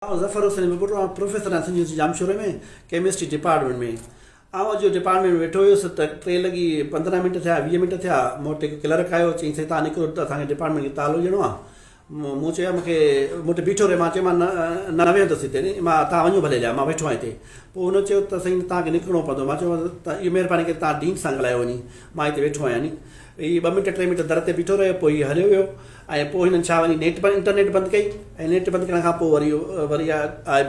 آئون ظفر حسين ٻٻرو آهيان پروفيسر آهيان سنڌ يونيورسٽي ڄامشوري ۾ ڪيمسٽري ڊپارٽمينٽ ۾. آئون اڄ ڊپارٽمينٽ ۾ ويٺو هيس ته ٽي لڳي 15 منٽ ٿيا 20 منٽ ٿيا مون وٽ هڪ ڪلرڪ آيو چيائين سائين تان نڪرو ته اسان کي ڊپارٽمينٽ کي تالو ڏيڻو آهي. مون چيو مون کي مون وٽ بيٺو رهي مان چيو مان نه ويهندس هتي مان تان وڃو ڀلي هليا مان ويٺو آهيان هتي. پوء هن چيو ته سائين تان کي نڪرڻو پوندو مان چيو ته اهو مهرباني ڪري تان ڊين سان ڳالهايو وڃي مان هتي ويٺو آهيان. هي ٻه منٽ ٽي منٽ در تي بيٺو رهيو پوء هي هليو ويو ۽ پوء هنن ڇا وڃي نيٽ بند انٽرنيٽ بند ڪئي ۽ نيٽ بند ڪرڻ کان پوء وري وري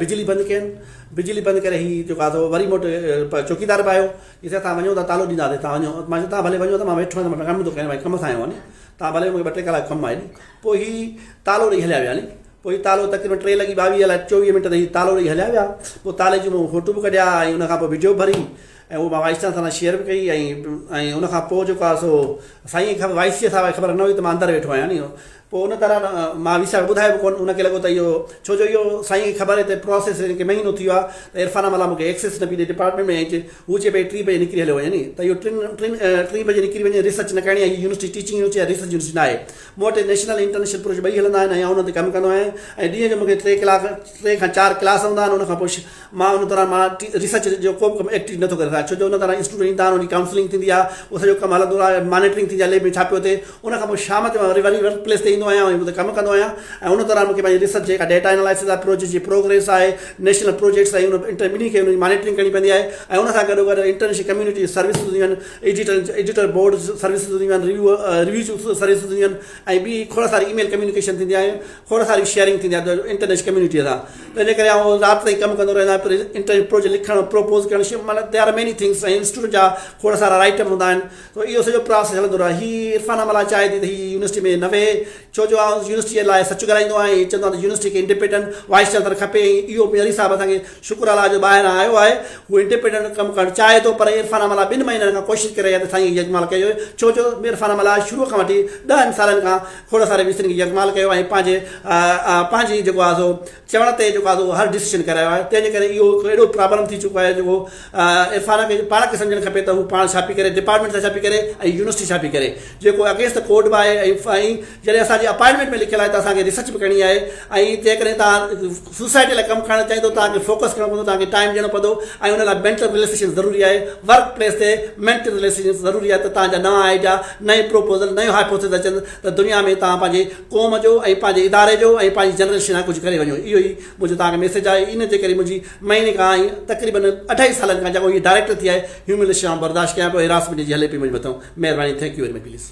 بجلي بند ڪين بجلي بند ڪري هي جيڪو آهي سو وري موٽ چوڪيدار به آيو چيس تان وڃو ٿا تالو ڏينداسين تان وڃو مان چيو تان ڀلي وڃو ته مان ويٺو آهيان مان ڪم ٿو ڪيان ڀائي ڪم سان آيو آهيان تان ڀلي مونکي ٻه ٽي ڪلاڪ ڪم آهي پوء هي تالو ڏئي هليا ويا ني پوء هي تالو تقريبن ٽي لڳي 22 الائي 24 منٽ تي هي تالو ڏئي هليا ويا پوء تالي جون مون فوٽو به ڪڍيا ۽ ان کان پوء وڊيو ڀري ۽ اهو مان وائيس چانسلر سان شيئر به ڪئي ۽ ۽ ان کان پوء جيڪو آهي سو سائين کي وائيس سي صاحب کي خبر نه هئي ته مان اندر ويٺو آهيان ني پوء ان طرح مان وي صاحب کي ٻڌايو به ڪونه ان کي لڳو ته اهو ڇو جو اهو سائين کي خبر هئي ته پروسيس کي مهينو ٿي ويو آهي ته عرفان ملاح مون کي ايڪسيس نه پئي ڏي ڊپارٽمينٽ ۾ ۽ هو چئي پئي ٽي بجي نڪري هليو وڃي ني ته اهو ٽن ٽن ٽي بجي نڪري وڃي ريسرچ نه ڪرڻي آهي هي يونيورسٽي ٽيچنگ يونيورسٽي آهي ريسرچ يونيورسٽي نه آهي مون وٽ نيشنل ۽ انٽرنيشنل پروجيڪٽ ٻئي هلندا آهن ۽ آئون انهن تي ڪم ڪندو آهيان ۽ ڏينهن جو مون کي ٽي ڪلاڪ ٽي کان چار ڪلاس هوندا آهن ان کان پوء مان ان دوران مان ريسرچ جو ڪو به ڪم ايڪٽو نٿو ڪري سگهان ڇو جو ان دوران اسٽوڊنٽ ايندا آهن ان جي ڪائونسلنگ ٿيندي آهي اهو سڄو ڪم هلندو آهي مانيٽرنگ ٿيندي آهي ليب ۾ ڇا پيو ٿئي ان کان پوء شام جو مان وري وري ورڪ پليس تي ايندو آهيان ۽ اتي ڪم ڪندو آهيان ۽ ان دوران مون کي پنهنجي ريسرچ جيڪا ڊيٽا انالائسز آهي پروجيڪٽ جي پروگريس آهي نيشنل پروجيڪٽس آهن ان انٽر ٻنهي کي ان جي مانيٽرنگ ڪرڻي پوندي آهي ۽ ان سان گڏو گڏ انٽرنيشنل ڪميونٽي جي سروسز هونديون آهن ايڊيٽر ايڊيٽر بورڊ سروسز هونديون آهن ريويو ريويو سروسز هونديون آهن ۽ ٻي کوڙ ساري اي ميل ڪميونيڪيشن ٿيندي آهي کوڙ ساري شيئرنگ ٿيندي آهي انٽرنيشنل ڪميونٽي سان تنهن جي ڪري آئون رات تائين ڪم ڪندو رهندو آهيان پر انٽرنيٽ پروجيڪٽ لکڻ پروپوز ڪرڻ معنيٰ there are many things ۽ student جا کوڙ سارا رائٽ اپ هوندا آهن ته اهو سڄو پراسيس هلندو رهيو هي عرفان ملاح چاهي ٿي ته هي يونيورسٽي ۾ نه ويهي ڇو جو آئون يونيورسٽي جي لاء سچ ڳالهائيندو آهيان ۽ چوندو آهيان ته يونيورسٽي کي انڊيپينڊنٽ وائيس چانسلر کپي ۽ اهو مري صاحب اسان کي شڪر الله جو ٻاهران آيو آهي هو انڊيپينڊنٽ ڪم ڪرڻ چاهي ٿو پر عرفان ملاح ٻن مهينن کان ڪوشش ڪري رهي آهي ته سائين کي يرغمال ڪيو وڃي ڇو جو عرفان ملاح شروع کان وٺي ڏهن سالن کان کوڙ ساري ويسين کي يرغمال ڪيو ۽ پنهنجي پنهنجي جيڪو آهي سو چوڻ تي جيڪو آهي سو هر ڊسيشن ڪرايو آهي تنهن جي ڪري اهو هڪ اهڙو پرابلم ٿي چڪو آهي جيڪو عرفان کي پاڻ کي سمجهڻ کپي ته هو پاڻ ڇا پئي ڪري ڊپارٽمينٽ سان ڇا پئي ڪري ۽ يونيورسٽي ڇا پئي ڪري جيڪو اگينسٽ the code به آهي ۽ جڏهن اسان جي اپائنٽمينٽ ۾ لکيل آهي ته اسان کي ريسرچ به ڪرڻي آهي ۽ جيڪڏهن توهان سوسائٽي لاء ڪم ڪرڻ چاهيندو توهان کي فوڪس ڪرڻو پوندو توهان کي ٽائيم ڏيڻو پوندو ۽ ان لاء مينٽل رليڪسيشن ضروري آهي ورڪ پليس تي مينٽل رليڪسيشن ضروري آهي ته توهان جا نوان آئيڊيا نئين پروپوزل نيون هائپوٿيسز اچن ته دنيا ۾ توهان پنهنجي قوم جو ۽ پنهنجي اداري جو ۽ پنهنجي جنريشن لاء ڪجهه ڪري وڃو اهو ئي منهنجو توهان کي ميسيج آهي ان جي ڪري منهنجي مهيني کان ۽ تقريبن اڍائي سالن کان جيڪو هي ڊائريڪٽر ٿي آهي هيومليشن آئون برداشت ڪيان پيو هراسمينٽ جي هلي پئي منهنجي مٿان مهرباني thank you very much please.